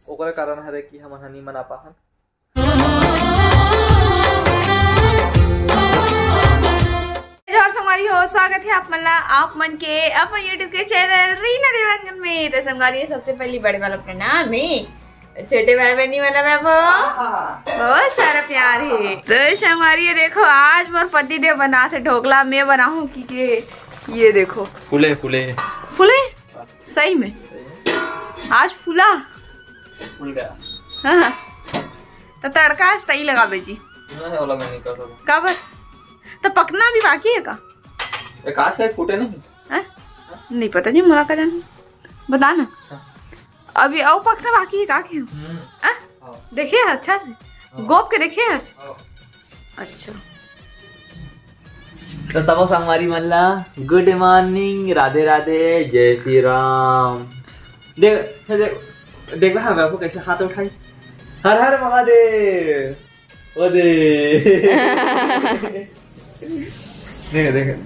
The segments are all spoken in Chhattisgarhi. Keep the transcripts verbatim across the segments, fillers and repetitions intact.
ओकरे कारण हरे कि हमन ह नी मना पाहन। जोहार संगवारी हो, स्वागत है आप मन ला, आप मन के अपन YouTube के चैनल रीना देवांगन में। तो संगवारी हो, सबसे पहली बड़े वाला प्रणाम है, छोटे भाई बहनी वाला वैभव, बहुत सारा प्यार है। तो संगवारी हो, देखो आज मोर पति देव बनात हे ढोकला, मैं बनाहूँ कि के, ये देखो फूले फूले फूले, सही में आज फूला। फूल गया। हाँ, तो तड़का आज तई लगाबे जी। नहीं, ओला मैं नहीं कर सकता। काबर? तो पकना भी बाकी है का? एक आज का फूटे नहीं। हाँ? नहीं पता जी, मोला का जाना, बता ना। हाँ। अभी अउ पकना बाकी है का? क्यों? हम्म। हाँ? हाँ। देखे है अच्छा से? हाँ। गोप के देखे है? हाँ। अच्छा। तो सब संगवारी मन ला गुड मॉर्निंग, राधे राधे, जय श्री राम। देख, देख, देख ना, वैभव कैसे हाथ उठाई, हर हर महादेव। ओ दे। देख, देख,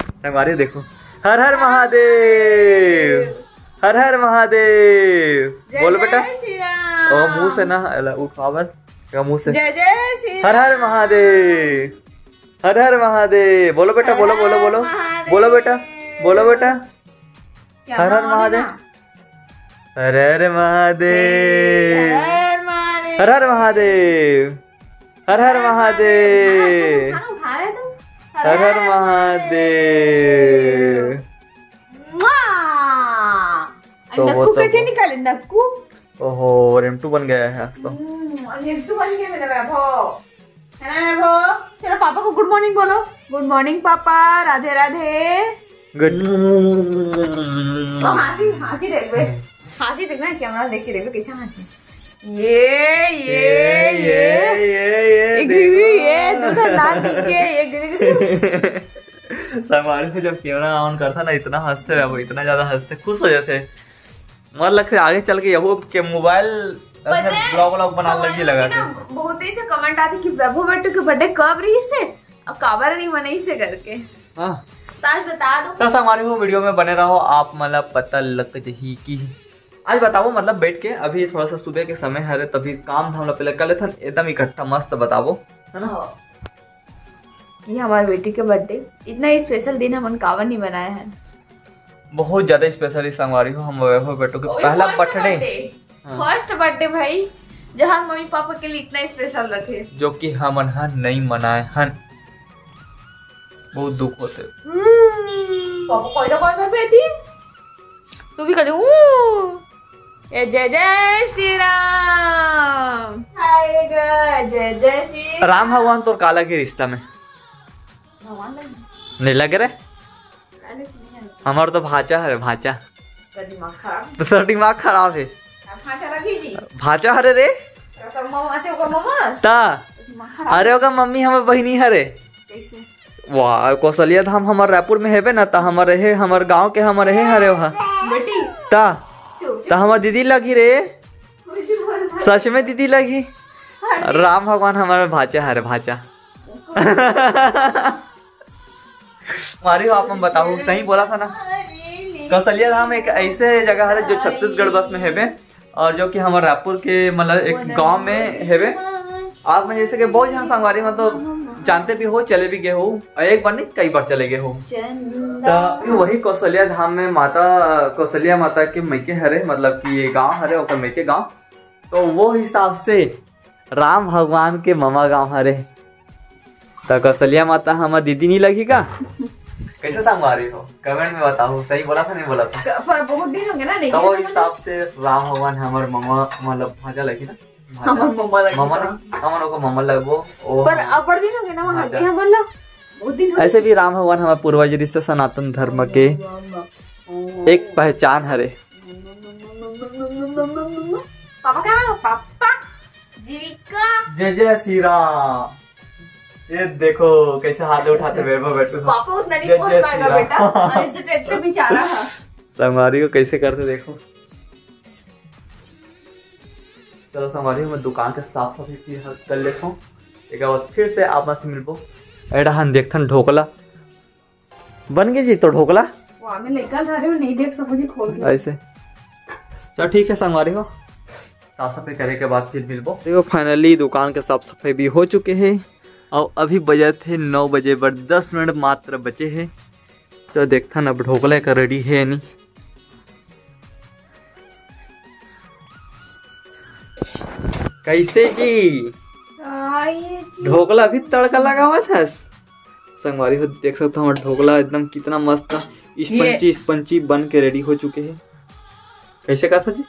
संगवारी देखो, हर हर महादेव, हर हर महादेव। जय बोलो बेटा। जय श्री राम। ओ, मुंह से ना, एला उठावन, का मुंह से। जय जय श्री हर हर राम। महादेव, हर हर महादेव। बोलो बेटा, बोलो, बोलो, बोलो। महादेव। बोलो बेटा, बोलो बेटा। क्या हर हर बोला महादेव। ना? हर हर महादेव। हर हर महादेव। हर हर महादेव। हर हर महादेव। खाना उठा रहे तुम? हर हर महादेव। मुआ! तो वो नक्कू तो कैसे वो निकाले? नक्कू? ओहो, रेमटू बन गया है आज तो। हम्म, और रेमटू बन गया मेरा वैभव। है ना वैभव? चलो पापा को गुड मॉर्निंग बोलो। गुड मॉर्निंग पापा, राधे राधे। गुड। तो हाँसी, हाँसी देखबे। हाँसी देखना, कैमरा देख के देखबे कैसे हाँसी। ये, ये, ये, ये, ये, ये, ये, देखो। ये, दो ठन दांत दिख गए, ये गिर, गिर। संगवारी हो, जब कैमरा ऑन करता ना, इतना हंसते रहो, इतना ज्यादा हंसते, खुश हो जाते। मोर लगथे आगे चल के यहू के मोबाइल पता है, ब्लॉग व्लॉग बनाने संगवारी लगी हो लगा कि ना, के। बहुत ही से कमेंट आथे कि वैभव बेटू के बर्थडे कब रहिसे और काबर नहीं मनइसे करके। हाँ। तो आज बता दो। तो संगवारी हो, वीडियो में बने रहो, आप मन ला पता लग जही कि आज बताओ, मतलब बैठ के अभी थोड़ा सा सुबह के समय हरे, तभी काम धाम ला पहले कर लेथन, एकदम इकट्ठा मस्त बताओ, है ना? हाँ। कि हमारे बेटी के बर्थडे, इतना स्पेशल दिन हमन काबर नहीं मनाए हैं। बहुत ज्यादा स्पेशल इस संगवारी हो, हम वैभव बेटू के ओए, पहला first बर्थडे। Birthday। हाँ। फर्स्ट बर्थडे भाई, जहाँ मम्मी पापा के लिए इतना स्पेशल रखे। जो कि हमन ह नहीं मनाए हन, बहुत दुख होते। पापा कोई ना कोई कर बेटी, तू भी कर दे, ऊ। ए जय जय श्री राम। हाय गा, जय जय श्री राम। भगवान तोर का लगे रिश्ता में? भगवान लगे। नहीं लगे रे। अरे, नहीं लगे। हमार तो भांचा हरे, भांचा। तो दिमाग खराब। तो तोर दिमाग खराब है। अब भांचा लगी जी। भांचा हरे रे। तो ओकर मम्मा, ते ओकर मम्मा। ता। तो दिमाग खराब। अरे ओकर मम्मी हमर बहिनी हरे। कैसे? वाह, कौशल्या धाम हमर रायपुर में हेबे ना, त हमर रहे, हमर गांव के हमर रहे हरे ओहा। बेटी। ता। चुप, चुप। त हमर दीदी लगी रे। कुछ बोल रहा। सच में दीदी लगी। हाँ, राम भगवान हमर भांचा हरे, भांचा। मारी हो, आप मन बताओ, सही बोला था ना? कौशल्या धाम एक ऐसे जगह है जो छत्तीसगढ़ बस में हेबे और जो कि हमारे रायपुर के, मतलब, एक गांव में हेबे। आप मन जैसे कि बहुत झन संगवारी मन तो जानते भी हो, चले भी गए हो, और एक बार नहीं, कई बार चले गए हो। तो वही कौशल्या धाम में माता, कौशल्या माता के मइके हरे, मतलब कि ये गांव हरे, ओकर मइके गांव। तो वो हिसाब से राम भगवान के ममा गांव हरे। त कौशल्या माता हमर दीदी नहीं लगी का? कैसे संगवारी हो? कमेंट में बताओ, सही बोला था, नहीं बोला था? क-, पर बहुत दिन हो गए ना, नहीं तो वो गए ना। हिसाब से राम भगवान हमर ममा, मतलब, भांचा लगी ना? भांचा। हमर ममा लगी ममा ना। नहीं, हमन ओकर ममा लगबो। ओ पर हमर अबड़ दिन हो गए ना वहाँ भांचा। के, हमन ला बहुत दिन हो ऐसे गए। भी राम भगवान हमर पूर्वज ऋषि सनातन धर्म के ममा, ममा। एक पहचान हरे। पापा क्या? पापा? जीविका। जय जय श्री राम। ये देखो कैसे हाथ उठाते वैभव बेटू। पापा उतना नहीं जय पहुंच जय पाएगा श्री राम। बेटा, और इसे ट्रैक्टर भी चाह रहा है। संगवारी हो कैसे करते देखो। चलो संगवारी हो, मैं दुकान के साफ सफाई फिर कर लेता हूँ, एक बार फिर से आप मन से मिलबो। एडा हम देखथन ढोकला बन गई जी, तो ढोकला। वाह, मैं लइका धरे हूँ, नहीं देख सको जी खोल के। ऐसे। चल ठीक है संगवारी हो, साफ सफाई करे के बाद फिर मिलबो। देखो, finally दुकान के साफ सफाई भी हो चुके हे। अउ अभी बजत हे नौ बजे बर दस मिनट मात्र बचे हे। चलो देखथन अब ढोकला का ready हे या नहीं। कैसे जी? आई जी। ढोकला अभी तड़का लगावत हस? संगवारी हो, देख सकत हो हमर ढोकला एकदम कितना मस्त ये स्पंजी स्पंजी बन के ready हो चुके हे। कैसे कहत हो जी?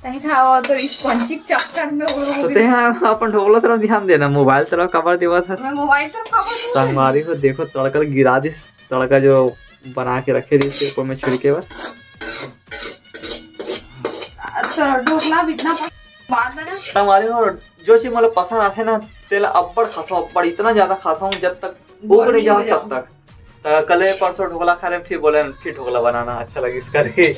तनी खाओ तो स्पंजी के चक्कर में वो हो तो गई। ते हा अपन ढोकला तरफ ध्यान देना, मोबाइल तरफ काबर देवत हस? मैं मोबाइल तरफ काबर दूँ? संगवारी हो, देखो तड़का गिरा दिस, तड़का जो बना के रखे रहिस ऊपर में छिड़के बर। तो ढोकला भी इतना बात बना। संगवारी हो, जो चीज मतलब पसंद आथे ना, तेला अब्बड़ खाथो, अब्बड़, इतना ज्यादा खाथो जब तक बोर ऊब नहीं नहीं हो जाओ जाओ। तब तक। त कल परसों ढोकला खा रहे, फिर बोले फिर ढोकला बनाना अच्छा लगिस करके।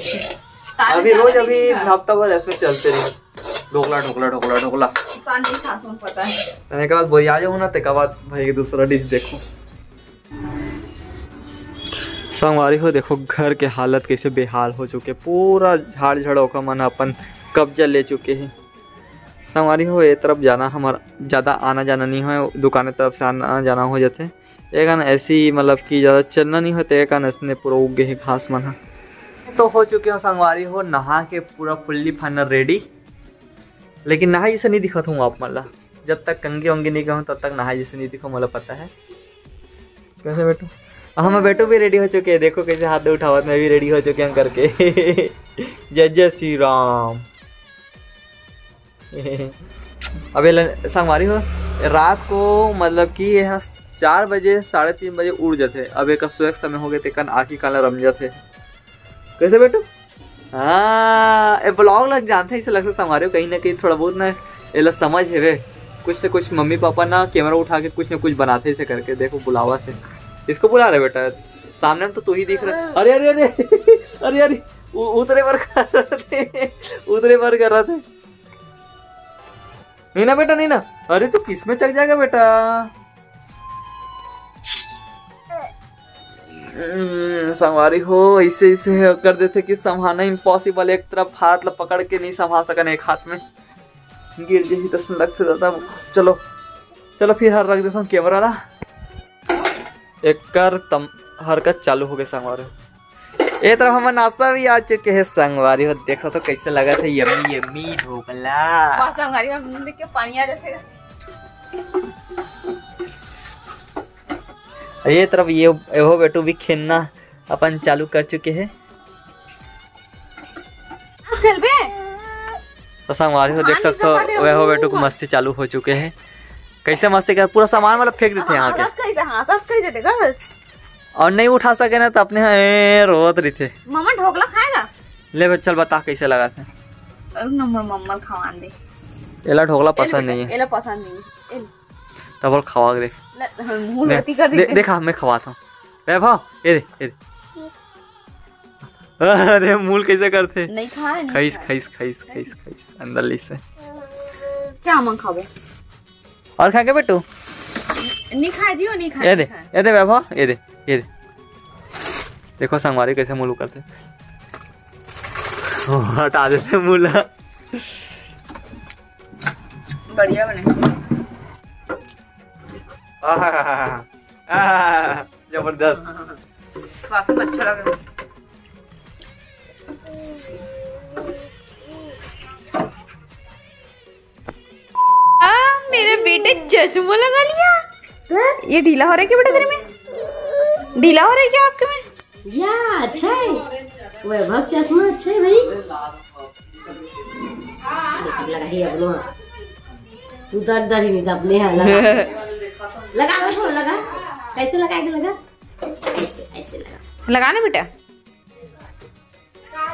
ताजा अभी ज्यादा रोज नहीं अभी खा। हफ्ता भर इसमें चलते रहे, ढोकला ढोकला ढोकला ढोकला। दुकान नहीं खा, सुन पता है। तने के बाद बोरिया जाऊँ ना, तेके बाद भाई दूसरा डिश देखो। संगवारी हो, देखो घर के हालत कैसे बेहाल हो चुके, पूरा झाड़ झड़ौका मन अपन कब्जा ले चुके हे। संगवारी हो, ये तरफ जाना हमारा ज्यादा आना जाना नहीं होय, दुकान तरफ से आना जाना हो जाथे। एकन ऐसी मतलब कि ज्यादा चलना नहीं होय, तो एकन ऐसने पूरा उग गे हे घास मन ह। तो हो चुके हो संगवारी हो, नहा के पूरा fully final ready। लेकिन नहाए जैसे नहीं दिखत हूँ आप मन ला। जब तक कंघी वंघी नहीं कहूँ तब तक नहाए जैसे नहीं दिखो, मोला पता है। कैसे बेटू? हाँ, मैं बेटू भी ready हो चुके हैं। देखो कैसे हाथ उठावत, मैं भी ready हो चुके हैं करके। जय जय श्री राम। अबे ल-, संगवारी हो, रात को मतलब कि ये चार बजे, साढ़े तीन बजे उठ जाते। अब एक सोए के समय हो गए, तेकन आँखी काला रम जाते। कैसे बेटू? हाँ, ए vlog लग जानते हैं, इसे लगता संगवारी हो कहीं ना कहीं थोड़ा बहुत ना एला समझ हेवे। कुछ से कुछ मम्मी पापा ना कैमरा उठा के कुछ ना कुछ बनाते इसे करके। देखो बुलावा से, इसको बुला रहे बेटा, सामने में तो तू ही दिख रहा है। अरे अरे अरे अरे अरे, उ-, उतरे पर कर रहे थे, उतरे पर कर रहे थे। नहीं ना बेटा, नहीं ना। अरे तू किस में चक जाएगा बेटा? हम्म, संगवारी हो, ऐसे ऐसे कर देते कि संभालना impossible। एक तरफ हाथ ला पकड़ के नहीं संभाल सकन, एक हाथ में गिर जाही तो लगते दादा। चलो चलो, फिर हर रख देता हूँ कैमरा ला। एकर तम हरकत चालू हो गए संगवारी हो। ए तरफ हमर नाश्ता भी आ चुके हैं संगवारी हो, देख सकते हो कैसे लगा था, yummy yummy ढोकला। वाह, संगवारी हो, मुंह देख के पानी आ जाते। ये तरफ ये एहो बेटू भी खेलना अपन चालू कर चुके हैं। आज खेलबे? तो संगवारी हो, देख सकते हो, वह हो बेटू को मस्ती चालू हो चुके हैं। कैसे मस्ती कर, पूरा सामान वाला फेंक देते हैं यहाँ के। हाँ, कैसे, हाँ, सब कैसे देखा? और नहीं उठा सके ना तो अपने यहाँ, ए, रोवत रहिथे। मम्मा ढोकला खाएगा? ले बे, चल बता कैसे लगा थे। अरे नंबर मम्मा खवान दे। एला ढोकला पसंद नहीं है। एला पसंद नहीं है। एल। तब बोल खवा के देख। ले, मुंह दे, गलती कर दे, देते। देखा, मैं खवाता हूँ। वैभव, ये दे, ये दे। अरे, मूल कैसे करते? नहीं खाए, नहीं खाइस, खाए। खाइस, खाइस, खाइस, खाइस, अंदर ले से। क्या मन खाबो? और खा के बेटू? नहीं खाए जी, वो नहीं खाए, ये दे, नहीं खाए। ये दे वैभव, ये दे, ये दे। देखो संगवारी कैसे मूल करते। हटा देते मूल। बढ़िया बने। आहा, आहा, जबरदस्त। वाकई में अच्छा लग रहा है। आ, मेरे बेटे चश्मा लगा लिया। ये ढीला हो रहा है क्या बेटा तेरे में? ढीला हो रहा है क्या आपके में? या, अच्छा है। वैभव चश्मा अच्छा है भाई। देख, लगा ही अपनो। तू तो डर ही नहीं था अपने यहाँ लगा। लगा वैभव, लगा। कैसे लगाएगा, लगा? ऐसे, ऐसे लगा। लगा ना बेटा।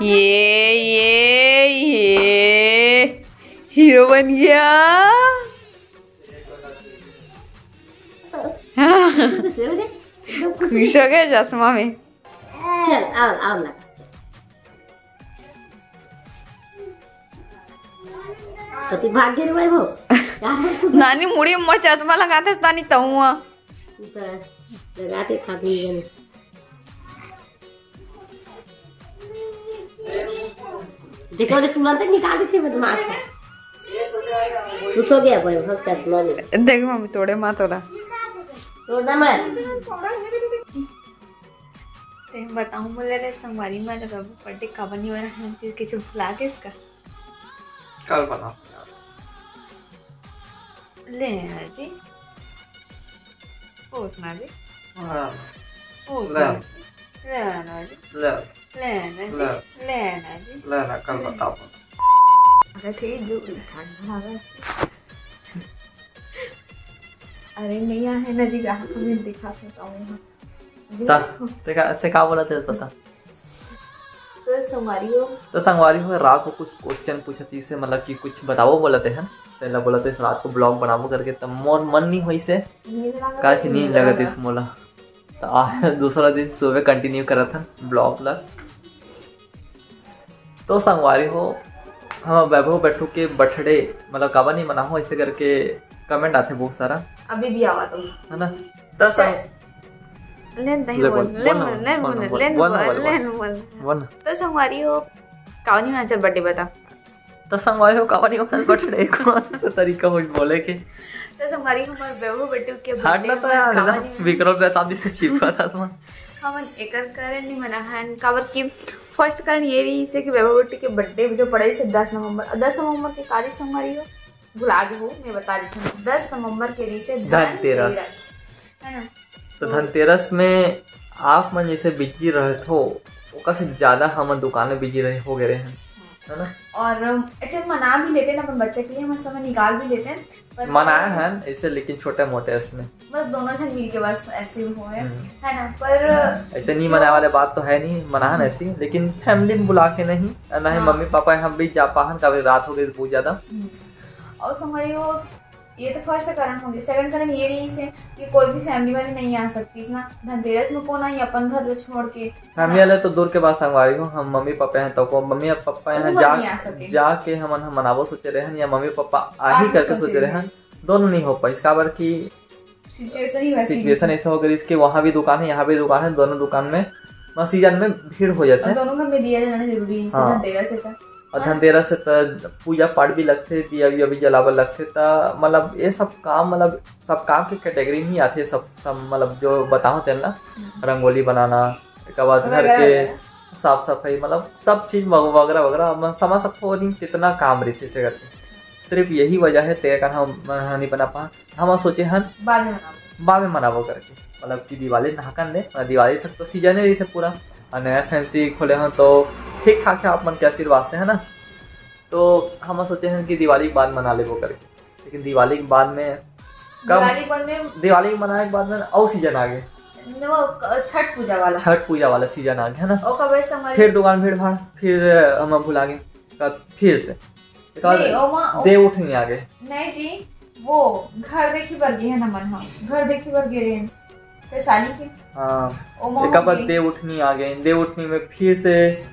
ये, ये, ये हीरो बन गया। खुश हो गए चश्मा में। चल, आओ, आओ ना। चल। तो तू भाग गे रे भाई वो। यार, हम खुश नानी मुड़ी मोर चश्मा लगाते नानी तहुआ। लगाते था भी ये। देखो, तुरंत निकाल देते बदमाश है। तू सो गया वैभव चश्मा में। देख मम्मी, तोड़े मत ओला। तोड़ना मत। ते बताऊं बोले रे संगवारी मन, बाबू बर्थडे काबर नहीं हो रहा है, फिर कुछ भुला के इसका। कल बना। ले ना जी। उठ ना जी। हाँ। उठ ले। ना जी। ले ना जी। ले। ले ना जी। ले। ले ना जी। ले ना, कल बताओ। अरे थे जो ठंड लगा। अरे नहीं आए ना जी, ग्राहक को भी दिखा सकता हूँ। ता, ते का, ते का बोला थे, बता। तो संगवारी हो। तो संगवारी हो, रात को कुछ क्वेश्चन पूछत रहिसे, मतलब कि कुछ बताओ बोलत हन। पहला बोलत रहिसे रात को ब्लॉग बनाबो करके, त मोर मन नहीं होइसे। नींद लागत काच रहिसे, नींद नींद लागत लागत। इस मोला। त आज दूसरा दिन सुबह कंटिन्यू करत हन ब्लॉग ला। तो संगवारी हो, हम वैभव बिट्टू के बर्थडे मतलब काबर नहीं मनाहो, ऐसे करके कमेंट आथे बहुत सारा। अभी भी आवा तुम। है ना? त संग- ले नहीं ले बोल, बोल, ले बोल ना, बोल, ले बोल ना, बोल, बोल, ले बोल ना, बोल, बोल, ले बोल। बोल। बोल ना। तो संगवारी हो, काबर नहीं मनाचर बर्थडे बता। तो संगवारी हो, काबर नहीं मनाचर बर्थडे, कौन सा तरीका हो बोले के? तो संगवारी हो, हमर वैभव बिट्टू के हट ना बर्थडे तो यार, काबर एकदम नहीं विक्रम बेताब जी से चिपका था तुम। हमन एकर कारण नहीं मना हन, काबर कि फर्स्ट कारण ये रहिसे कि वैभव बिट्टू के बर्थडे जो पड़े से दस नवंबर, और दस नवंबर के काली संगवारी हो, भुला गे हो, मैं बता देती हूँ, दस नवंबर के रहिसे धनतेरस। धनतेरस, है ना? तो तो धनतेरस में आप मन जैसे बिजी रहत हो, ओकर से ज्यादा हमन दुकान में बिजी रहे, हो गए रहे हैं, हाँ। है ना? और, अम, ऐसे मना भी लेते हैं ना अपन बच्चे के लिए, हम समय निकाल भी लेते हैं, पर मनाए हैं ऐसे, लेकिन छोटे मोटे इसमें। बस दोनों जन मिलके बस ऐसे ही हुए, हम्म। है ना? पर ऐसे नहीं जो मनाए वाले बात तो है नहीं, मनाहन ऐसी, लेकिन फैमिली में बुला के नहीं, ना ही हाँ। मम्मी पापा यहाँ बीच जा पाहन, कभी रात हो गई बहुत ज्यादा। हम्म। और संगवारी हो, ये तो फर्स्ट कारण हो गया। सेकंड कारण ये रहिसे कि कोई भी फैमिली वाले नहीं आ सकती ना धनतेरस में, कौन आई अपन घर ला छोड़ के, है फैमिली ना? वाले तो दूर के बात संगवारी हो, हम मम्मी पापा हैं तो को मम्मी पापा यहाँ वो जा, नहीं आ सके। जाके हमन हम मनाबो सोचे रहे हैं, या मम्मी पापा आ ही आही करके सोचे सोचे रहे रहे हैं। हैं, दोनों नहीं हो पाइस, काबर कि सिचुएशन ही वैसी सिचुएशन है। ऐसा हो गई कि वहाँ भी दुकान है, यहाँ भी दुकान है, दोनों दुकान में, मतलब, सीजन में भीड़ हो जाता और है। दोनों घर में दिया जलाना जरूरी है, हाँ। धनतेरस है तो। और हाँ। धनतेरस है तो पूजा पाठ भी लगते, दिया भी अभी जलावल लगते, तो मतलब ये सब काम, मतलब सब काम के कैटेगरी में ही आते, सब, सब मतलब जो बताओ तेन ला, हम्म। रंगोली बनाना, एक बाद घर वगैरह के वगैरह। साफ सफाई, मतलब सब चीज वग-, वगैरह वगैरह, मतलब समझ सकते हो, दिन कितना काम रहते से करके। सिर्फ यही वजह है तेरे कारण हम, हम नहीं बना पा, हम सोचे हन बाद में मनाबो। बाद में मनाबो करके, मतलब कि दिवाली नहाकन दे, मतलब दिवाली तक तो सीजन ही रहिथे पूरा, और नया फैंसी खोले हन तो ठीक ठाक है आप मन के आशीर्वाद से, है ना? तो हम सोचे हन कि दिवाली के बाद मना लेबो करके, लेकिन दिवाली के बाद में कब दिवाली के बाद में दिवाली के मनाए के बाद में अउ सीजन आ गए, न, वो क-, छठ पूजा वाला। छठ पूजा वाला सीजन आ गया, है ना? ओकर वजह से हमारे फिर दुकान भीड़ भाड़, फिर हम भुला गए, तब फिर से एक बार नहीं, ओमा, ओ- देव उठनी आ गए। नहीं जी, वो घर देखी बर गे है ना मन, हाँ, घर देखी बर गे रहे हैं। तो शादी के हाँ, ओमा एक हो बार गई। देव उठनी आ गए, देव उठनी में फिर से,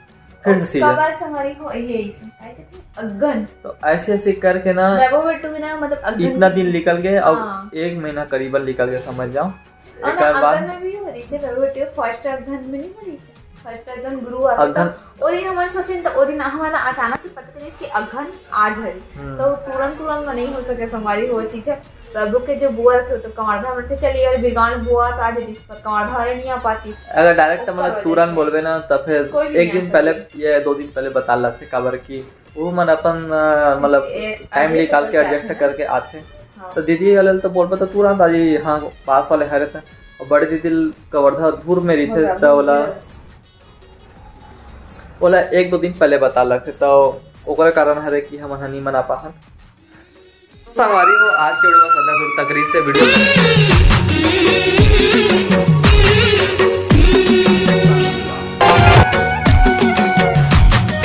फिर से उसका सीजन। बाद संगवारी हो, ये इसे, काय कहते हैं? अगन। तो ऐसे ऐसे करके ना वैभव बिट्टू के ना, मतलब, अगन इतना के दिन निकल गए, अब हाँ। एक महीना करीबन निकल गए, समझ जाओ। और एक ना, बार अगन में भी हो रही से, वैभव बिट्टू फर्स्ट अगन में नहीं हो रही से, फर्स्ट अगन गुरुवार को अगन। तो, ओ दिन हमन सोचे तो ओ दिन हमन अचानक से पता चलिस कि अगन आज हरी। हम्म। तो तुरंत, तुरंत में नहीं हो सके, संगवारी हो चीज है। प्रभु के जो बुआ रखे तो कवर्धा में थे, चलिए यार, बिरगांव बुआ तो आज रिस पर कवर्धा वाले नहीं आ पातीस। अगर डायरेक्ट ओकर मतलब वजह तुरंत से। बोलबे ना, तो फिर कोई भी एक नहीं दिन आ पहले सके। या दो दिन पहले बता लगते, काबर कि वो मन अपन, अ, मतलब, ए, टाइम adjust निकाल के करके एडजस्ट आते हैं। करके आते। हाँ। तो दीदी वाले तो बोलबे तो तुरंत आज ही, हाँ, पास वाले हरे थे। और बड़े दीदी कवर्धा दूर में रही थे, मगर तो बोला, दूर। बोला एक दो दिन पहले बता लगते, तो ओकरे कारण हरे कि हम नहीं मना पाहन। संगवारी हो, आज के वीडियो बस इतना दूर तक रही से। वीडियो